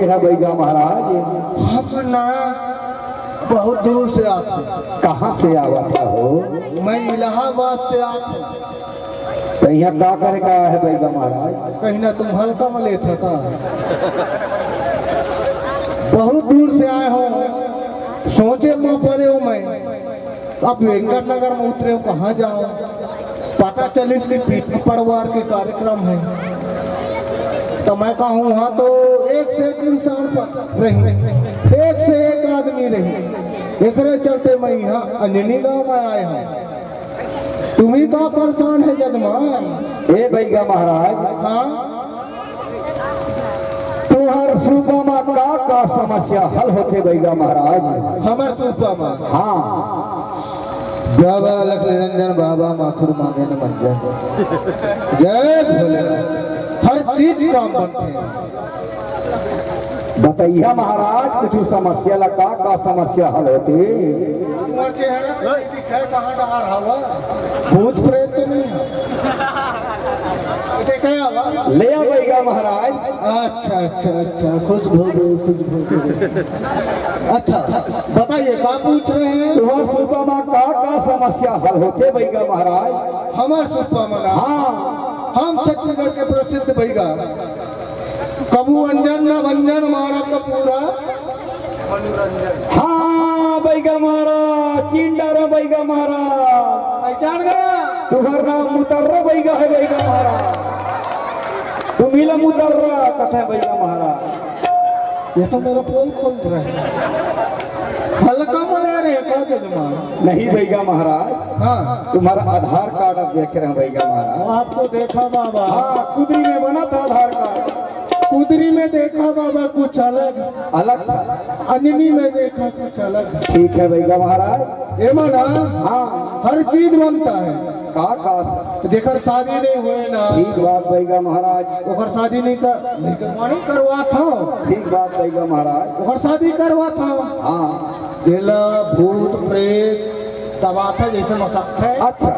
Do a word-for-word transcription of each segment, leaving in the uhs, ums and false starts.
हे बैगा महाराज। हम ना बहुत दूर से आत हन। कहाँ से आवत हो? मैं इलाहाबाद से आत हूँ। त इहाँ का करे का आए हे बैगा महाराज? कहीं ना तुम हल्का में लेत ह का? बहुत दूर से आए हो, सोचे में पड़े हो मैं। अब वेंकट नगर में उतरे हो, कहाँ जाओ? पता चलिस कि पीठा परवार के कार्यक्रम हे। त मैं कहूँ, उहाँ तो एक से एक इंसान प-, रही, एक से एक आदमी रही। एकरे चलते मैं इहाँ अंजनी गाँव में आए हूँ। तुम्ही का परेशान हे जजमान? ए बैगा महाराज। हाँ? तुहर सुपा मा का का समस्या हल होथे बैगा महाराज? हमर सुपा मा? हाँ। बाबा अलख निरंजन, बाबा माखुर मांगे न मंजन। जय भोलेनाथ। हर चीज काम बनथे। बतैया महाराज, कुछ समस्या ला, का का समस्या हल होथे? तुम्हर चेहरा दिखे कहाँ डहार हवा? भूत प्रेत तो नहीं है? देखे हवा? ले आ बैगा महाराज। अच्छा, अच्छा, अच्छा, खुश भो गए, खुश भो गए। अच्छा, बताइए, का पूछ रहे हैं? तुम्हर सुपा मा का का समस्या हल होथे बैगा महाराज? हमर सुपा मा ना? हाँ। हम छत्तीसगढ़ के प्रसिद्ध बैगा। कभू अंजन न भंजन मारब त पूरा मनोरंजन। हाँ, बैगा महाराज, चिन डारे बैगा महाराज। पहचान गया? तुम्हर नाम मुतर्रा बैगा हे बैगा महाराज। तुम्ही ला मुतर्रा कथे बैगा महाराज। ये तो मेरा पोल खोल रहे हैं। हल्का में ले रहे हैं, का जजमान? नहीं बैगा महाराज। हाँ। तुम्हर आधार कार्ड अब देखे रहेन बैगा महाराज। वो आपको देखा बाबा। हाँ, कुदरी में बना था आधार कार्ड। कुदरी में देखा बाबा कुछ अलग। अलग था। अंजनी में देखा कुछ अलग। ठीक है बैगा महाराज। ए माना, हाँ। हर चीज बनता है। का, का? जेकर शादी नहीं होए ना। ठीक बात बैगा महाराज। ओकर शादी नहीं कर, नहीं कर, नहीं करवात हो। ठीक बात बैगा महाराज। ओकर शादी करवात हो। हाँ। तेला भूत प्रेत दबाथे जैसे मसकथे। अच्छा।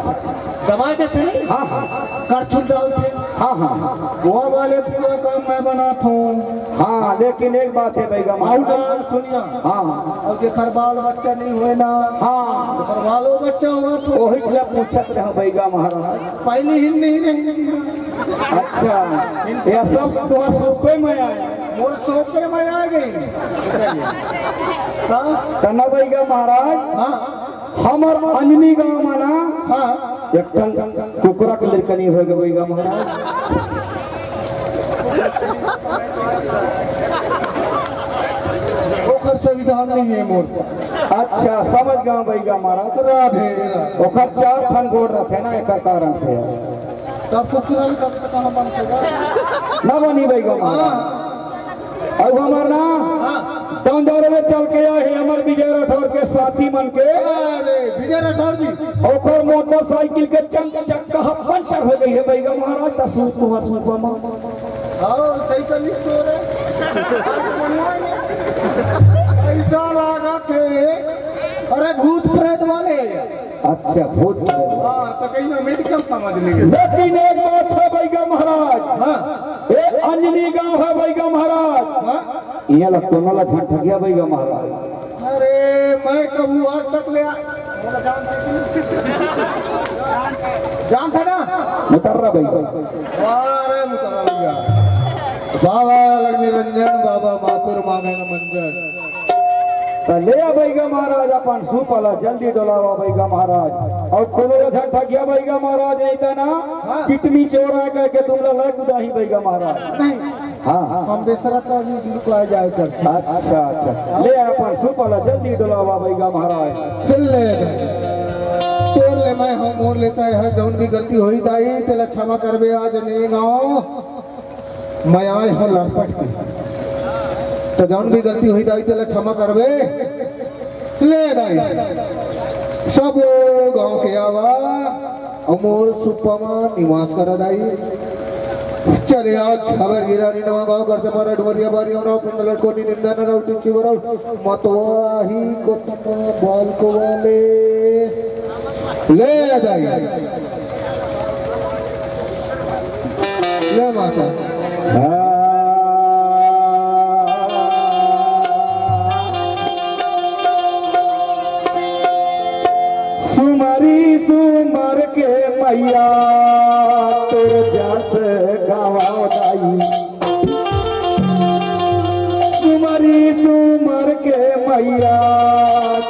दबा देथे नहीं? हाँ, हाँ। करछुल डालथे। हाँ, हाँ, हाँ। वो वाले पूरा काम मैं बनात हूँ। हाँ, लेकिन एक बात है बैगा आऊ महाराज। ना सुनिया। हाँ। अउ जेकर बाल बच्चा नहीं होए ना, हाँ। ओकर बालो बच्चा होवत हो। वही ला पूछत रहे बैगा महाराज। पहली ही नहीं रही। अच्छा, ये सब तुम्हर सोपे में आए। मोर सोपे में आ गई। हाँ? त ना बैगा महाराज, हाँ। हमर अंजनी गांव में ना, हाँ। एक ठन कुकरा के लड़कनी हो गई बैगा महाराज। ओकर संविधान नहीं है मोर पास। अच्छा, समझ गया बैगा महाराज। राधे, राधे। ओकर चार ठन गोड़ रथे ना, एकर कारण से। तब कुकरा के कब तक हम बन सकेगा? ना बनी बैगा महाराज। हाँ। अब हमर ना, हाँ। तौन दौरे में चल के आए हैं हमर विजय राठौर के साथी मन के। अरे, विजय राठौर जी। ओकर मोटरसाइकिल के चंग चक्का ह पंचर हो गई है बैगा महाराज, त सू तुम्हर सुपा मा। हाँ, साइकिल ही तो रे। ऐसा लागत है, अरे भूत प्रेत वाले। अच्छा, भूत प्रेत वाले। हाँ, तो कहीं मैं मेडिकल समझ नहीं गया। लेकिन एक बात है बैगा महाराज। हाँ। ए अंजनी गांव है बैगा महाराज। हाँ। इहाँ ला कोनो ला झन ठगिया बैगा महाराज। अरे, मैं कभू आज तक ले आ-, जानत हस ना? मुतर्रा बैगा। अरे, मुतर्रा बैगा। बाबा अलख निरंजन, बाबा माखुर मांगे न मंजन। त ले आ बैगा महाराज, अपन सुपा ला जल्दी डोलावा बैगा महाराज। अउ कोनो ला झन ठगिया बैगा महाराज, नहीं त ना, हाँ। किटमी चोर आए कह के तुमला लग उदाही बैगा महाराज। नहीं। हाँ, हाँ। हम दूसरा का भी लुका जाए करते। अच्छा, अच्छा। ले अपन सुपा ला जल्दी डोलावा बैगा महाराज। फिर ले। तोर ले। मैं हव मोर ले तैं हर, जउन भी गलती होही दाई, तेला क्षमा करबे। आज नई गाँव मैं आय हव लटपट के, त जउन भी गलती होही दाई, तेला क्षमा करबे। ले दाई, सब गाँव के आवा अउ मोर सुपा म निवास करा दाई। चले आज छबर गिरानी नवा गाँव कर जमारा डुमरिया बारी अउ नाव पिंड लटकोनी निंदा न राउटी चिवरल मतवाही कोतमा बाल को वाले। ले दाई, ले माता। सुमरी सुमर के मैया तोर जस गावा दाई। सुमरी सुमर के मैया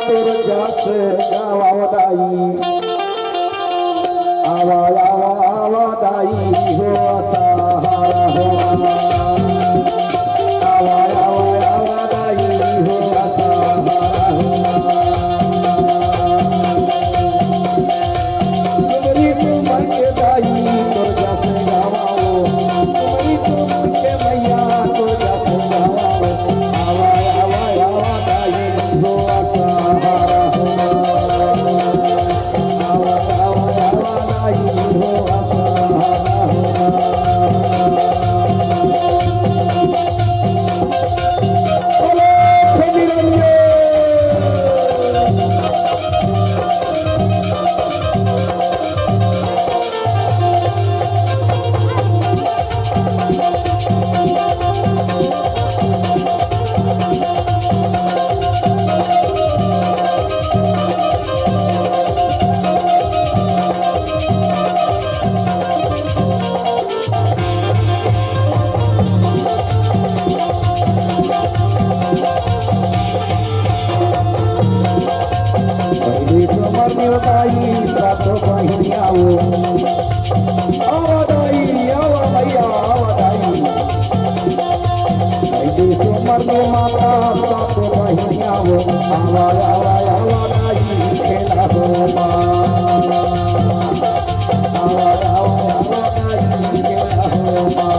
तोर जस गावा दाई। आवा, आवा, आवा दाई हो सहारा हो। आवा, आवा, आवा दाई हो सहारा हो। सुमरी सुमर के दाई तोर जस गावा हो। सुमरी सुमर के मैया तोर जस गावा हो। आवा, आवा, आवा दाई हो सहारा हो। पहली तो मरनी बताई, सातो बहिनिया वो। आवा दाई, आवा मैया, आवा दाई। पहली तो मरनी माता, सातो बहिनिया वो। आवा, आवा, आवा दाई, खेला हो माँ। आवा, आवा, आवा दाई, खेला हो माँ।